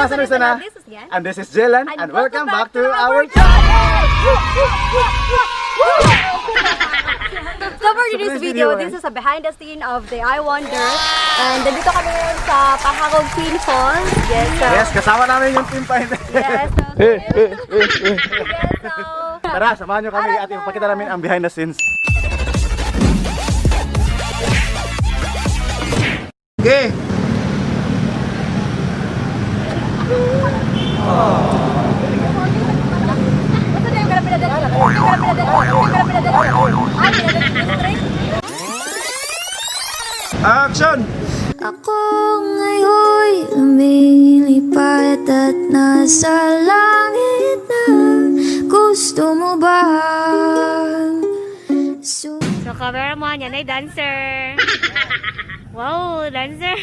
Sana. This is Yan. And this is Jelan. And welcome back to our channel! So for today's today's video, video, this is a behind the scene of the I Wonder. And nandito kami ngayon sa Pahangog Twin Falls. Yes, so, Yes, kasama namin yung team Pine. Yes, so, yes, so, Tara, samahan nyo kami at ipapakita namin ang behind the scenes. Okay. Basta na yung pinadala. Yung pinadala. Yung pinadala. Ay, pinadala. Straight. Action! Ako ngayon'y lumilipad at nasa langit na. Gusto mo ba? So, cameraman, yan ay dancer. Wow, dancer.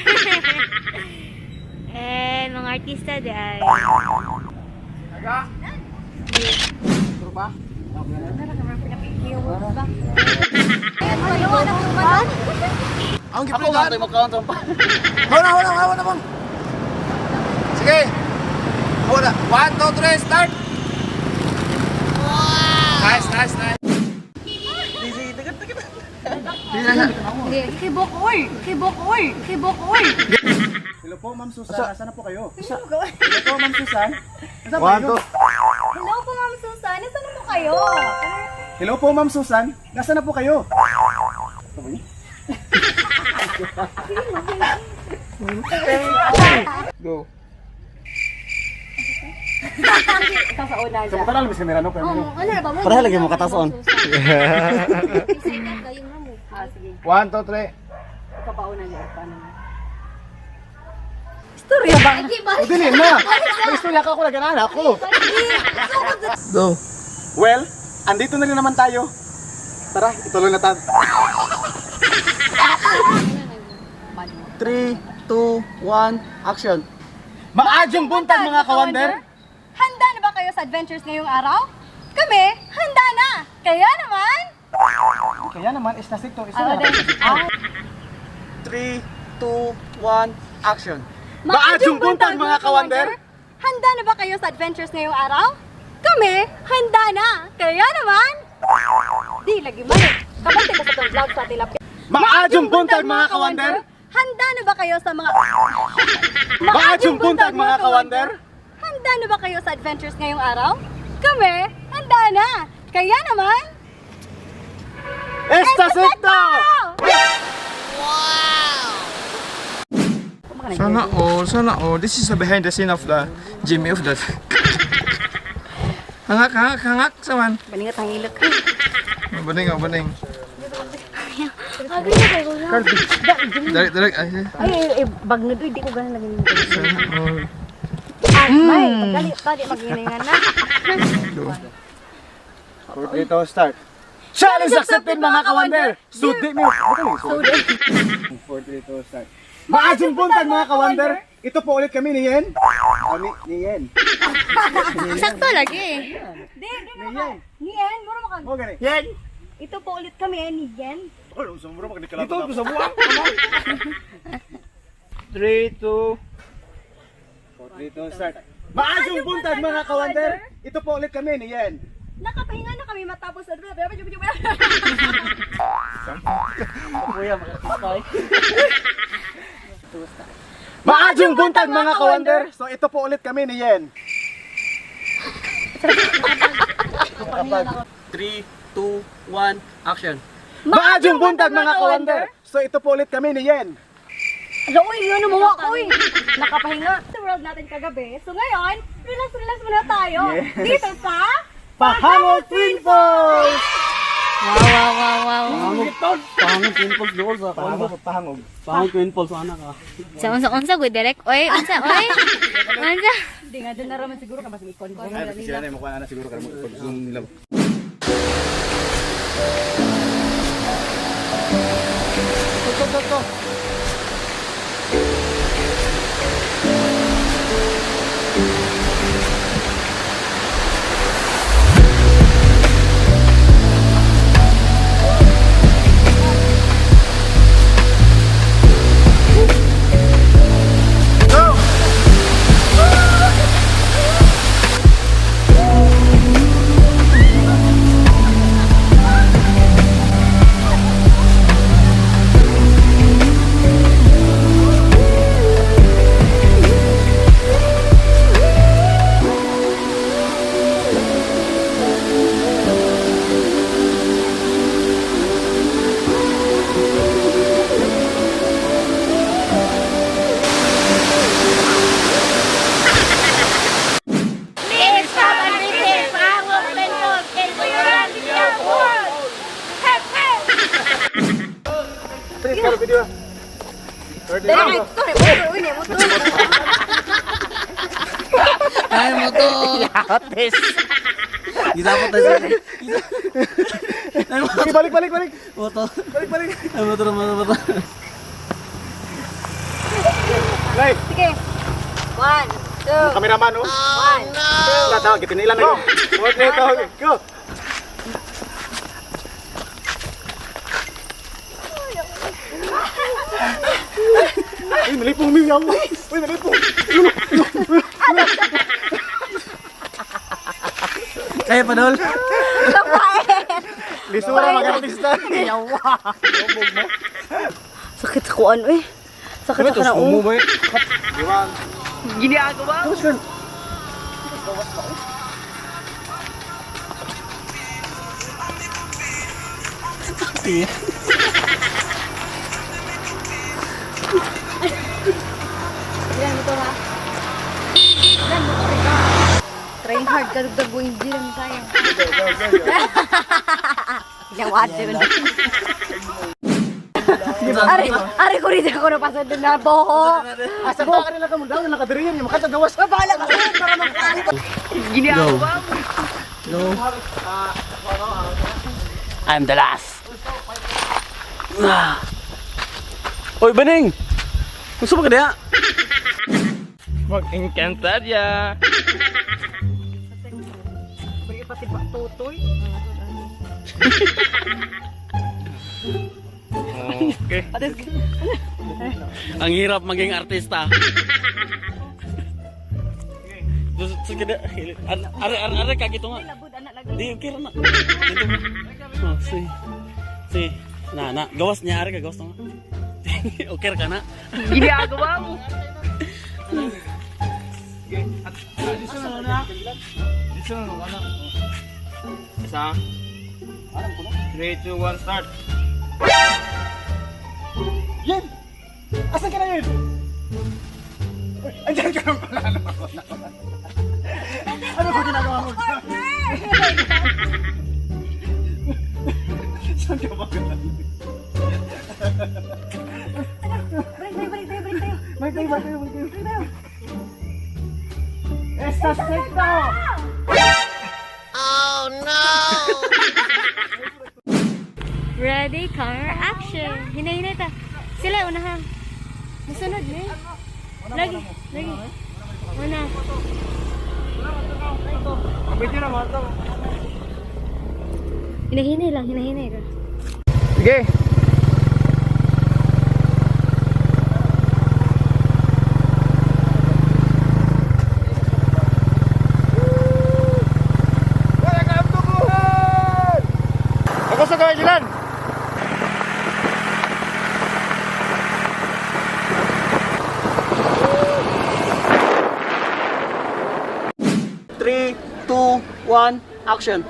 And mga artista di ay. Ang gipitan. Ako nga tayo Huna, huna, huna, huna. Sige. Huna. 1, 2, 3, start! Wow! Nice, nice, nice. Kay Bokoy! Kay Bokoy! Kay Bokoy! Hello po, Ma'am Susan. Nasaan na po kayo? Hello po, Ma'am Susan. Nasaan po kayo? Hello po, Ma'am Susan. Nasaan na po kayo? Hello po, Ma'am Susan. Nasaan na po kayo? Go. Ikaw sa una. Sa buta na lang, kamera, no? Pero Ano na ba mo? Pareha lagi mo katason. Ah, sige. 1, 2, 3. Ikaw pa una niya. Paano na? Istorya ba? O, dili na! May istorya ka ako, naganahan ako. Go. Well, andito na rin naman tayo. Tara, ituloy na tayo. 3, 2, 1, action. Maadyong buntag, mga kawander! Handa na ba kayo sa adventures ngayong araw? Kami, handa na! Kaya naman... Kaya naman, is nasikto, isa Ah, na. ah, 3, 2, 1, action. Maadyong buntag, mga kawander! Handa na ba kayo sa adventures ngayong araw? Kami, handa na! Kaya naman... Di, lagi man eh. Kabante ba sa itong vlog sa tilapia? Maadyong buntag, mga kawander! Handa na ba kayo sa mga... Maadyong buntag, mga kawander! Handa na ba kayo sa adventures ngayong araw? Kami, handa na! Kaya naman... Esta secto! Sana all, sana all. This is the behind the scene of the Jimmy of that. Hangak, hangak, hangak, saman. Baningat ang ilok. Baning, oh, baning. Direk, direk. Ay, ay. Ay, ay, ay, bag na doy, di ko ganun lagi. Sana all. Ay, may, pagkali, tali, maginingan na. Go. Dito, start. Challenge accepted, mga kawander! Sudi mi! Sudi! 4, 3, 2, start. Maadyong buntag, mga kawander! Ito po ulit kami ni Yen. O, ni Yen. Sakto lagi. Di, di, Ni Yen. ni Yen, mura maka. O, gani. Yan! Ito po ulit kami, eh, ni Yen. Oh, sumuro Dito, sa buwang. 3, 2, 4, 3, 2, start. Maadyong buntag, mga kawander! Ito po ulit kami ni Yen. Nakapahinga na kami matapos. Kuya, makakapay. Maadyong buntag, mga kawander! So ito po ulit kami ni Yen. 3, 2, 1, action. Maadyong buntag, mga kawander! So ito po ulit kami ni Yen. Ala, uy, yun, umuha ko, uy. Nakapahinga. Sa world natin kagabi. So ngayon, relax, relax muna tayo. Yes. Dito sa... Pahangol Twin Falls! Wow, wow, wow, wow. Pahangog Twin Falls doon sa Pahangog, pahangog. Pahangog Twin Falls anak ah. Sa unsa unsa gud direk. Oy, unsa oy. Unsa. Hindi nga, doon na raman siguro ka mas ikon. Ay, sila na yung makuha na siguro kaya pag-zoom nila. Go, go, go, go. Go! Motor. Yates. Gisapot tayo sa... Sige, balik, balik, balik. Motor. Balik, balik. Ay, motor, motor, motor. Lay, Sige. One, two, kameraman, oh. one. Tatawa, gitinilan na yun. 4, 3, 2, go. Uy, nalipong miyaw. Uy, nalipong. Kaya pa, Dol? Kapain! Lisura mag-artista. Sakit sa kuan eh. Sakit sa kanang mo eh. Diwan. Ginagawa! Ilan motor ha? Ilan motor ikaw? Train hard ka dugdag hindi lang tayo. Ginawa din. Ari, ari ko rin ako napasad na boho. Asa pa kanila ka mo daw nakadiri yan, makatagawas. Uy, bahala ka. Go. Go. I'm the last. Ah. Oy, Baning! Gusto ba ka diha? Mag-encantadia. Okay. Ang hirap maging artista. Sige na. Are, are, are, kagito nga. Di, okay ra na. Dito mo. Oh, si. Si. Na, na. Gawas niya, are ka, gawas na nga. Okay ra ka na. Isa. 3, 2, 1, start. Yen! Asan ka na yun? Uy, andyan ka lang pala. Ano ba ginagawa mo? Saan ka ba galing? Balik tayo, balik tayo, balik tayo. Balik tayo, balik tayo, balik tayo. Esta secta! Ready, camera, action. Hinay-hinay ta. Sila, una ha. Masunod, eh. Lagi, lagi. Una. Hinahinay lang, hinahinay ka. Sige. Wala ka tubuhan! Ako sa kaway jalan. Three, two, one, action.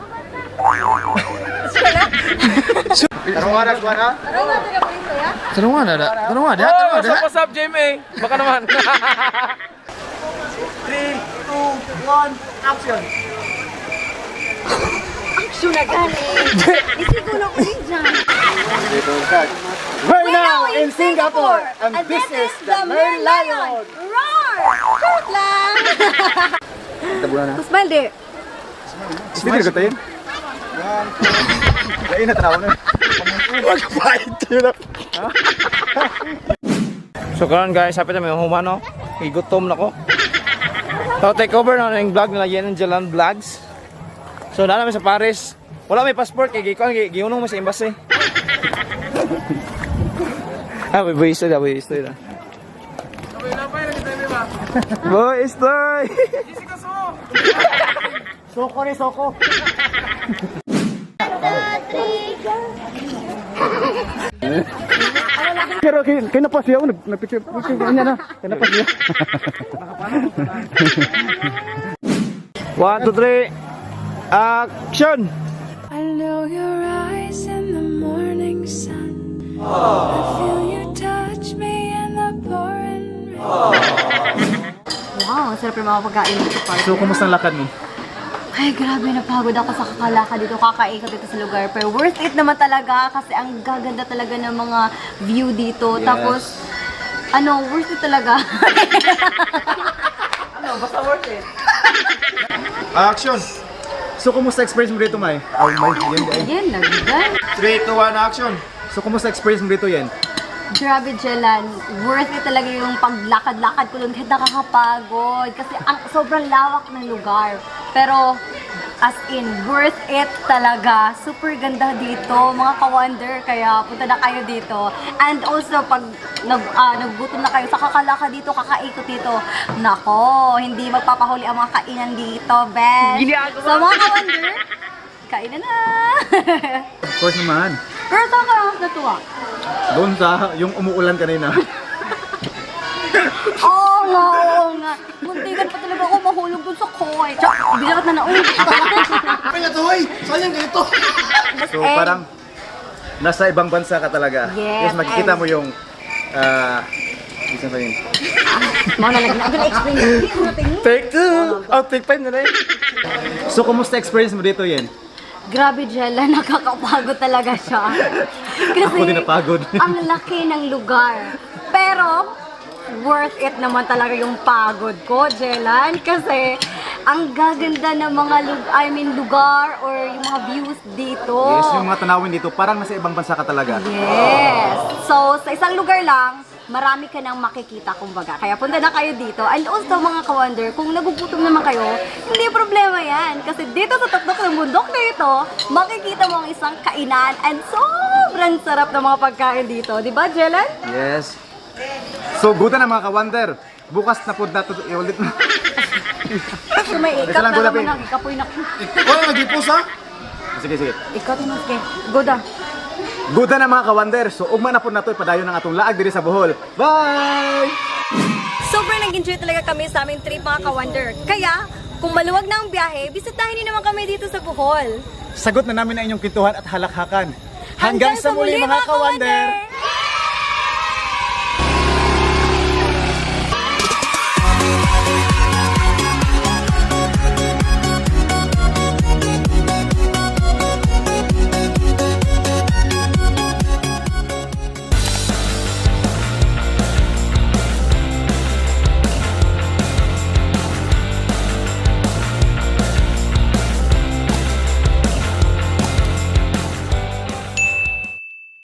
Tarong nga na, kuha na. Aray nga tayo po ya. Tanong nga na, tanong nga, tanong Oh, what's up, what's up, JMA? Baka naman. 3, 2, 1, action. Action na gani. Isigo na ko din dyan. We're now in Singapore and this is the Merlion. Roar! Short lang! Smile di. Hindi ko tayo. Lain na tanaw na. Mag-fight yun na. So karon guys, hapit na may human no. Gigutom na ko. So take over na yung vlog nila Yen and Jalan Vlogs. So na namin sa Paris. Wala may passport kay gikuan giunong mo sa embassy. Ah, may boy istoy, boy istoy na. Boy istoy. Soko ni soko. Pero kay na pa siya nag picture picture niya na. Kay na pa siya. 1 2 3 action. I know your eyes in the morning sun. I feel you touch me in the pouring rain. Wow, sarap yung mga pagkain dito, partner. So kumusta ang lakad mo? Ay, grabe, napagod ako sa kakalaka dito, kakaikot dito sa lugar. Pero worth it naman talaga kasi ang gaganda talaga ng mga view dito. Tapos, ano, worth it talaga. Ano, basta worth it. Action! So, kumusta experience mo dito, May? Oh, May, yan, ay. Yan, nagdan. 3, 2, 1, action! So, kumusta experience mo dito, Yen? Grabe, Jelan. Worth it talaga yung paglakad-lakad ko doon kahit nakakapagod. Kasi ang sobrang lawak ng lugar. Pero, as in, worth it talaga. Super ganda dito, mga ka-wonder. Kaya punta na kayo dito. And also, pag naggutom na kayo sa kakalakad dito, kakaikot dito, nako, hindi magpapahuli ang mga kainan dito, best. So, mga ka-wonder, kainan na! Of course naman. Pero saan ka mas natuwa? Doon sa yung umuulan kanina. Oo nga, oo nga. Muntikan pa talaga ako mahulog dun sa koy. Tsaka, hindi dapat na naulog. Ay, na to, hoy! Sayang ganito! So, parang nasa ibang bansa ka talaga. Yes, makikita mo yung isa pa yun. Mao na lagi na. Ako na-explain. Take 2! Oh, take 5 na rin. So, kumusta experience mo dito, Yen? Grabe, Jella. Nakakapagod talaga siya. Kasi, Ako din napagod. Ang laki ng lugar. Pero, worth it naman talaga yung pagod ko, Jelan. Kasi, ang gaganda ng mga I mean, lugar or yung mga views dito. Yes, yung mga tanawin dito, parang nasa ibang bansa ka talaga. Yes. So, sa isang lugar lang, marami ka nang makikita, kumbaga. Kaya punta na kayo dito. And also, mga ka-wonder, kung nagugutom naman kayo, hindi problema yan. Kasi dito sa tuktok ng bundok na ito, makikita mo ang isang kainan and sobrang sarap ng mga pagkain dito. Di ba, Jelen? Yes. So, good na mga ka-wonder. Bukas na po na to, ulit na. So, may Isa ikat lang, na gulapin. naman ang ikapoy na. Wala, naglipos ha? Sige, sige. Ikat na, sige. Go da. Good na mga ka-wonder. So, ugma na po na to, padayon ang atong laag diri sa Bohol. Bye! Sobrang nag-enjoy talaga kami sa aming trip, mga ka-wonder. Kaya, kung maluwag na ang biyahe, bisitahin niyo naman kami dito sa Bohol. Sagot na namin ang inyong kintuhan at halakhakan. Hanggang sa muli, mga ka-wonder!